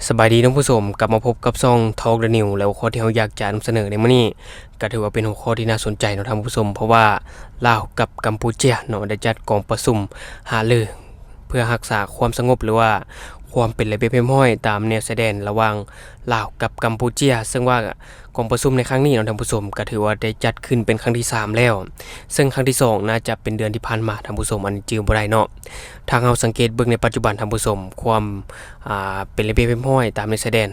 ສະບາຍດີທ່ານຜູ້ຊົມ, ກັບມາພົບກັບຊ່ອງ Talk the News ແລະ ຫົວຂໍ້ທີ່ເຮົາຢາກຈະນຳສະເໜີໃນມື້ນີ້ ກໍຖືວ່າເປັນຫົວຂໍ້ທີ່ໜ້າສົນໃຈເນາະທ່ານຜູ້ຊົມ, ເພາະວ່າລາວກັບກຳປູເຈຍເນາະ ໄດ້ຈັດກອງປະຊຸມຫາລືເພື່ອຮັກສາຄວາມສະຫງົບ ຫຼືວ່າຄວາມເປັນລະບຽບຮຽບຮ້ອຍຕາມແນວຊາຍແດນລະຫວ່າງລາວກັບກຳປູເຈຍ, ເຊິ່ງວ່າ ກອງປະຊຸມໃນຄັ້ງນີ້ເນາະທ່ານຜູ້ຊົມ ກໍຖືວ່າໄດ້ຈັດຂຶ້ນເປັນຄັ້ງທີສາມແລ້ວ, ເຊິ່ງຄັ້ງທີສອງໜ້າຈະເປັນເດືອນທີ່ຜ່ານມາທ່ານຜູ້ຊົມ, ອັນຈື່ບໍ່ໄດ້ເນາະ. ຖ້າເຮົາສັງເກດເບິ່ງໃນປັດຈຸບັນທ່ານຜູ້ຊົມ, ຄວາມ ອ່າ ເປັນລະບຽບຮຽບຮ້ອຍຕາມແນວຊາຍແດນ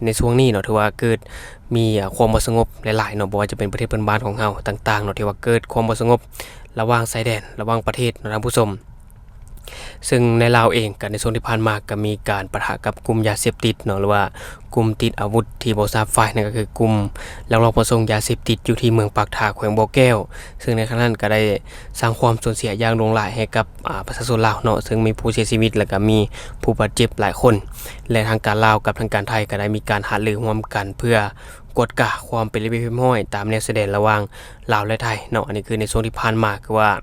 ໃນຊ່ວງນີ້ເນາະ ຖືວ່າເກີດມີ ອ່າ ຄວາມບໍ່ສະຫງົບຫຼາຍໆເນາະ, ບໍ່ວ່າຈະເປັນປະເທດເພື່ອນບ້ານຂອງເຮົາຕ່າງໆເນາະ ທີ່ວ່າເກີດຄວາມບໍ່ສະຫງົບລະຫວ່າງຊາຍແດນ ລະຫວ່າງປະເທດເນາະທ່ານຜູ້ຊົມ. ເຊິ່ງໃນລາວເອງ ກໍໃນຊ່ວງທີ່ຜ່ານມາກໍມີການປະທະກັບກຸ່ມຢາເສບຕິດເນາະ ຫຼືວ່າກຸ່ມຕິດອາວຸດທີ່ບໍ່ຊາບຝ່າຍ, ນັ້ນກໍຄືກຸ່ມລັກລອບຂົນສົ່ງຢາເສບຕິດຢູ່ທີ່ເມືອງປາກທາ ແຂວງບໍ່ແກ້ວ, ເຊິ່ງໃນຄັ້ງນັ້ນກໍໄດ້ສ້າງຄວາມສູນເສຍຢ່າງຫຼວງຫຼາຍໃຫ້ກັບ ອາ ປະຊາຊົນລາວເນາະ, ເຊິ່ງມີຜູ້ເສຍຊີວິດ ແລະ ກໍມີຜູ້ບາດເຈັບຫຼາຍຄົນ ແລະ ທາງການລາວກັບທາງການໄທກໍໄດ້ມີການຫາລືຮ່ວມກັນ ເພື່ອກວດກາຄວາມເປັນລະບຽບຮຽບຮ້ອຍຕາມແນວຊາຍແດນລະຫວ່າງລາວ ແລະ ໄທເນາະ. ອັນນີ້ຄືໃນຊ່ວງທີ່ຜ່ານມາ ຄືວ່າ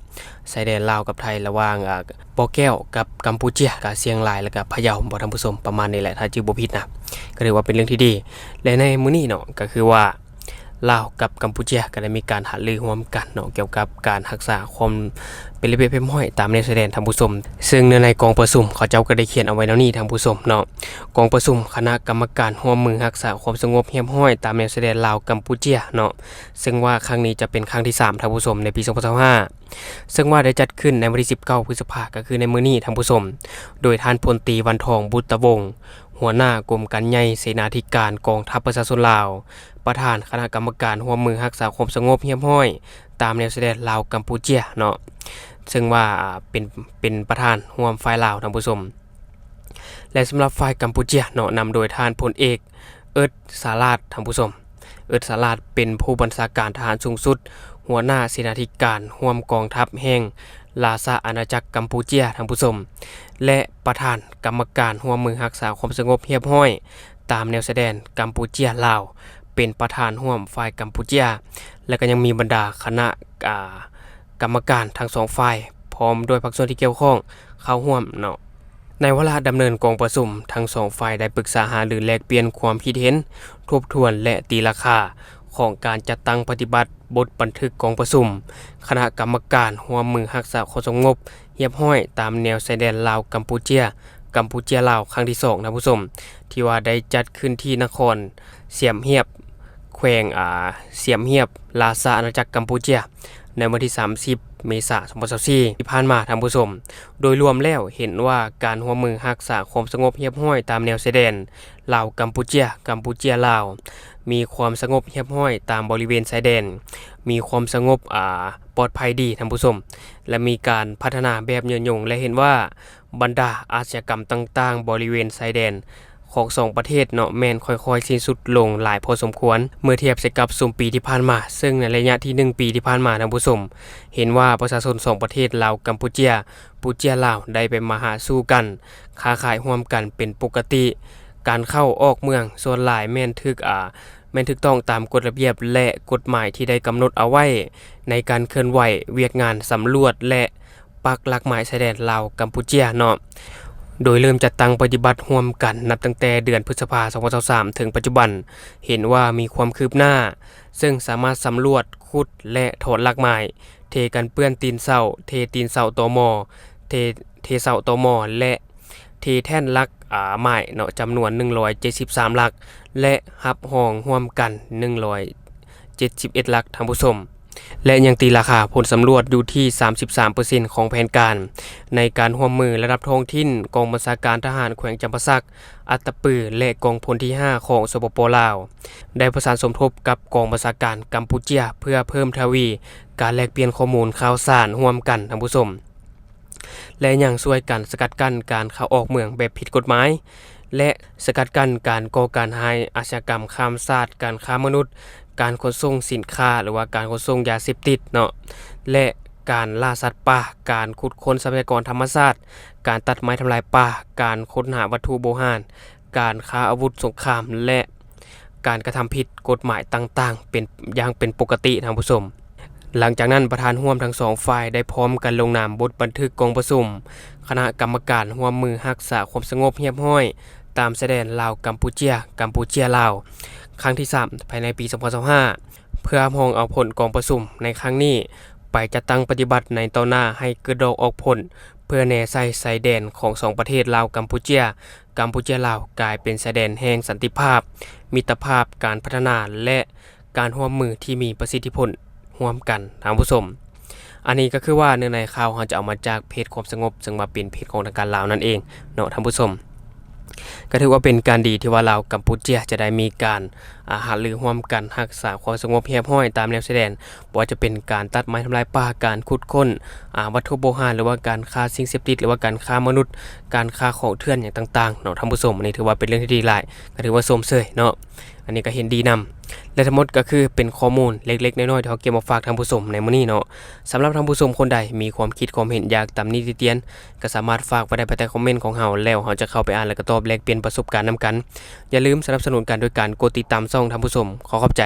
ຊາຍແດນລາວກັບໄທ ລະຫວ່າງ ອາ ບໍ່ແກ້ວກັບກຳປູເຈຍ ກະຊຽງລາຍ ແລະ ກະພະເຍົາບໍທ່ານຜູ້ຊົມ, ປະມານນີ້ແຫຼະ ຖ້າຈື່ບໍ່ຜິດນະ, ກໍຖືວ່າເປັນເລື່ອງທີ່ດີ. ແລະ ໃນມື້ນີ້ເນາະ ກໍຄືວ່າລາວກັບກຳປູເຈຍ ກໍໄດ້ມີການຫາລືຮ່ວມກັນເນາະ ກ່ຽວກັບການຮັກສາຄວາມເປັນລະບຽບຮຽບຮ້ອຍຕາມແນວຊາຍແດນທ່ານຜູ້ຊົມ. ເຊິ່ງໃນ ໃນກອງປະຊຸມ ເຂົາເຈົ້າກໍໄດ້ຂຽນເອົາໄວ້ແນວນີ້ທ່ານຜູ້ຊົມເນາະ, ກອງປະຊຸມຄະນະກຳມະການຮ່ວມມືຮັກສາຄວາມສະຫງົບຮຽບຮ້ອຍຕາມແນວຊາຍແດນລາວ-ກຳປູເຈຍເນາະ, ເຊິ່ງວ່າຄັ້ງນີ້ຈະເປັນຄັ້ງທີສາມທ່ານຜູ້ຊົມ ໃນປີສອງພັນຊາວຫ້າ ເຊິ່ງວ່າໄດ້ຈັດຂຶ້ນໃນວັນທີສິບເກົ້າ ພຶດສະພາ ກໍຄືໃນມື້ນີ້ທ່ານຜູ້ຊົມ, ໂດຍທ່ານພົນຕີ ວັນທອງ ບຸດຕະວົງ ຫົວໜ້າກົມການໃຫຍ່ເສນາທິການກອງທັບປະຊາຊົນລາວ, ປະທານຄະນະກຳມະການຮ່ວມມືຮັກສາຄວາມສະຫງົບຮຽບຮ້ອຍຕາມແນວຊາຍແດນລາວ-ກຳປູເຈຍເນາະ, ເຊິ່ງວ່າ ເປັນ ເປັນປະທານຮ່ວມຝ່າຍລາວທ່ານຜູ້ຊົມ. ແລະ ສຳລັບຝ່າຍກຳປູເຈຍເນາະ ນຳໂດຍທ່ານພົນເອກ ເອິດ ສາລາດ ທ່ານຜູ້ຊົມ. ເອິດ ສາລາດ ເປັນຜູ້ບັນຊາການທະຫານສູງສຸດ, ຫົວໜ້າເສນາທິການຮ່ວມກອງທັບແຫ່ງລາຊະອານາຈັກກຳປູເຈຍ ທ່ານຜູ້ຊົມ ແລະ ປະທານກຳມະການຮ່ວມມືຮັກສາຄວາມສະຫງົບຮຽບຮ້ອຍຕາມແນວຊາຍແດນກຳປູເຈຍ-ລາວ, ເປັນປະທານຮ່ວມຝ່າຍກຳປູເຈຍ, ແລະ ກໍຍັງມີບັນດາຄະນະ ອາ ກຳມະການທັງສອງຝ່າຍ ພ້ອມດ້ວຍພາກສ່ວນທີ່ກ່ຽວຂ້ອງເຂົ້າຮ່ວມເນາະ. ໃນວາລະດຳເນີນກອງປະຊຸມ, ທັງສອງຝ່າຍໄດ້ປຶກສາຫາລືແລກປ່ຽນຄວາມຄິດເຫັນ, ທົບທວນ ແລະ ຕີລາຄາຂອງການຈັດຕັ້ງປະຕິບັດບົດບັນທຶກກອງປະຊຸມຄະນະກຳມະການຮ່ວມມືຮັກສາຄວາມສະຫງົບຮຽບຮ້ອຍຕາມແນວຊາຍແດນລາວ-ກຳປູເຈຍ, ກຳປູເຈຍ-ລາວ ຄັ້ງທີສອງ ທ່ານຜູ້ຊົມ, ທີ່ວ່າໄດ້ຈັດຂຶ້ນທີ່ນະຄອນ ສຽມຮຽບ ແຂວງ ອາ ສຽມຮຽບ ລາຊະອານາຈັກກຳປູເຈຍ ໃນວັນທີສາມສິບ ເມສາ ສອງພັນຊາວສີ່ ທີ່ຜ່ານມາທ່ານຜູ້ຊົມ. ໂດຍລວມແລ້ວເຫັນວ່າການຮ່ວມມືຮັກສາຄວາມສະຫງົບຮຽບຮ້ອຍຕາມແນວຊາຍແດນລາວ-ກຳປູເຈຍ, ກຳປູເຈຍ-ລາວ ມີຄວາມສະຫງົບຮຽບຮ້ອຍຕາມບໍລິເວນຊາຍແດນ, ມີຄວາມສະຫງົບ ອາ ປອດໄພດີທ່ານຜູ້ຊົມ ແລະ ມີການພັດທະນາແບບຍືນຍົງ ແລະ ເຫັນວ່າ ບັນດາອາຊະຍາກຳຕ່າງໆບໍລິເວນຊາຍແດນຂອງສອງປະເທດເນາະ ແມ່ນຄ່ອຍໆສິ້ນສຸດລົງຫຼາຍພໍສົມຄວນ ເມື່ອທຽບໃສ່ກັບຊຸມປີທີ່ຜ່ານມາ, ເຊິ່ງໃນໄລຍະທີ່ໜຶ່ງປີທີ່ຜ່ານມາ, ທ່ານຜູ້ຊົມ, ເຫັນວ່າປະຊາຊົນສອງປະເທດ ລາວ-ກຳປູເຈຍ, ປູເຈຍ-ລາວ ໄດ້ໄປມາຫາສູ່ກັນ, ຄ້າຂາຍຮ່ວມກັນເປັນປົກກະຕິ, ການເຂົ້າອອກເມືອງສ່ວນຫຼາຍແມ່ນຖືກ, ອາ, ແມ່ນຖືກຕ້ອງຕາມກົດລະບຽບ ແລະ ກົດໝາຍທີ່ໄດ້ກຳນົດເອົາໄວ້ໃນການເຄື່ອນໄຫວວຽກງານສຳຫຼວດ ແລະ ປັກຫຼັກໝາຍຊາຍແດນລາວ-ກຳປູເຈຍເນາະ, ໂດຍເລີ່ມຈັດຕັ້ງປະຕິບັດຮ່ວມກັນນັບຕັ້ງແຕ່ເດືອນພຶດສະພາ ສອງພັນຊາວສາມ ເຖິງປັດຈຸບັນ, ເຫັນວ່າມີຄວາມຄືບໜ້າ, ເຊິ່ງສາມາດສຳຫຼວດ, ຂຸດ ແລະ ຖອນຫຼັກໝາຍ, ເທກັນເປື້ອນຕີນເສົາ, ເທຕີນເສົາຕໍມໍ, ເທ, ເທເສົາຕໍມໍ ແລະ ເທແທ່ນຫຼັກ, ອາ, ໝາຍເນາະ, ຈຳນວນໜຶ່ງຮ້ອຍເຈັດສິບສາມຫຼັກ ແລະ ຮັບຮອງຮ່ວມກັນໜຶ່ງຮ້ອຍເຈັດສິບເອັດຫຼັກ, ທ່ານຜູ້ຊົມ. ແລະ ຍັງຕີລາຄາຜົນສຳຫຼວດຢູ່ທີ່ສາມສິບສາມເປີເຊັນຂອງແຜນການ ໃນການຮ່ວມມືລະດັບທ້ອງຖິ່ນ, ກອງບັນຊາການທະຫານແຂວງຈຳປາສັກ, ອັດຕະປື ແລະ ກອງພົນທີຫ້າຂອງ ສປປ ລາວ ໄດ້ປະສານສົມທົບກັບກອງບັນຊາການກຳປູເຈຍ ເພື່ອເພີ່ມທະວີການແລກປ່ຽນຂໍ້ມູນຂ່າວສານຮ່ວມກັນ, ທ່ານຜູ້ຊົມ. ແລະ ຍັງຊ່ວຍກັນສະກັດກັ້ນການເຂົ້າອອກເມືອງແບບຜິດກົດໝາຍ ແລະ ສະກັດກັ້ນການກໍ່ການຮ້າຍ, ອາຊະຍາກຳຂ້າມຊາດ, ການຄ້າມະນຸດ, ການຂົນສົ່ງສິນຄ້າ ຫຼືວ່າການຂົນສົ່ງຢາເສບຕິດເນາະ ແລະ ການລ່າສັດປ່າ, ການຂຸດຄົ້ນຊັບພະຍາກອນທຳມະຊາດ, ການຕັດໄມ້ທຳລາຍປ່າ, ການຄົ້ນຫາວັດຖຸໂບຮານ, ການຄ້າອາວຸດສົງຄາມ ແລະ ການກະທຳຜິດກົດໝາຍຕ່າງໆເປັນ, ຢ່າງເປັນປົກກະຕິ, ທ່ານຜູ້ຊົມ. ຫຼັງຈາກນັ້ນ, ປະທານຮ່ວມທັງສອງຝ່າຍໄດ້ພ້ອມກັນລົງນາມບົດບັນທຶກກອງປະຊຸມຄະນະກຳມະການຮ່ວມມືຮັກສາຄວາມສະຫງົບຮຽບຮ້ອຍ ຕາມຊາຍແດນລາວ-ກຳປູເຈຍ, ກຳປູເຈຍ-ລາວ ຄັ້ງທີສາມ ພາຍໃນປີສອງພັນຊາວຫ້າ ເພື່ອຮັບຮອງເອົາຜົນກອງປະຊຸມໃນຄັ້ງນີ້ ໄປຈັດຕັ້ງປະຕິບັດໃນຕໍ່ໜ້າໃຫ້ເກີດດອກອອກຜົນ ເພື່ອແນໃສ່ຊາຍແດນຂອງສອງປະເທດລາວ-ກຳປູເຈຍ, ກຳປູເຈຍ-ລາວ ກາຍເປັນຊາຍແດນແຫ່ງສັນຕິພາບ, ມິດຕະພາບ, ການພັດທະນາ ແລະ ການຮ່ວມມືທີ່ມີປະສິດທິຜົນຮ່ວມກັນ ທ່ານຜູ້ຊົມ. ອັນນີ້ກໍຄືວ່າເນື້ອໃນຂ່າວເຮົາຈະເອົາມາຈາກເພຈຄວາມສະຫງົບ ເຊິ່ງວ່າເປັນເພຈຂອງທາງການລາວນັ້ນເອງເນາະ ທ່ານຜູ້ຊົມ. ກໍຖືວ່າເປັນການດີທີ່ວ່າລາວ-ກຳປູເຈຍຈະໄດ້ມີການ ອາ ຫາລືຮ່ວມກັນຮັກສາຄວາມສະຫງົບຮຽບຮ້ອຍຕາມແນວຊາຍແດນ, ບໍ່ວ່າຈະເປັນການຕັດໄມ້ທຳລາຍປ່າ, ການຂຸດຄົ້ນ ອາ ວັດຖຸໂບຮານ ຫຼືວ່າການຄ້າສິ່ງເສບຕິດ ຫຼືວ່າການຄ້າມະນຸດ, ການຄ້າຂອງເຖື່ອນຫຍັງຕ່າງໆເນາະ ທ່ານຜູ້ຊົມ. ອັນນີ້ຖືວ່າເປັນເລື່ອງທີ່ດີຫຼາຍ, ກໍຖືວ່າຊົມເຊີຍເນາະ. ອັນນີ້ກໍເຫັນດີນຳ ແລະ ທັງໝົດກໍຄືເປັນຂໍ້ມູນເລັກໆນ້ອຍໆທີ່ເຮົາເກັບມາຝາກທ່ານຜູ້ຊົມໃນມື້ນີ້ເນາະ. ສຳລັບທ່ານຜູ້ຊົມຄົນໃດມີຄວາມຄິດຄວາມເຫັນຢາກຕຳໜິຕິຕຽນ ກໍສາມາດຝາກໄວ້ໄດ້ພາຍໃຕ້ຄອມເມັນຂອງເຮົາ ແລ້ວເຮົາຈະເຂົ້າໄປອ່ານ ແລະ ກໍຕອບແລກປ່ຽນປະສົບການນຳກັນ. ຢ່າລືມສະໜັບສະໜູນກັນໂດຍການກົດຕິດຕາມຊ່ອງ ທ່ານຜູ້ຊົມ. ຂໍຂອບໃຈ.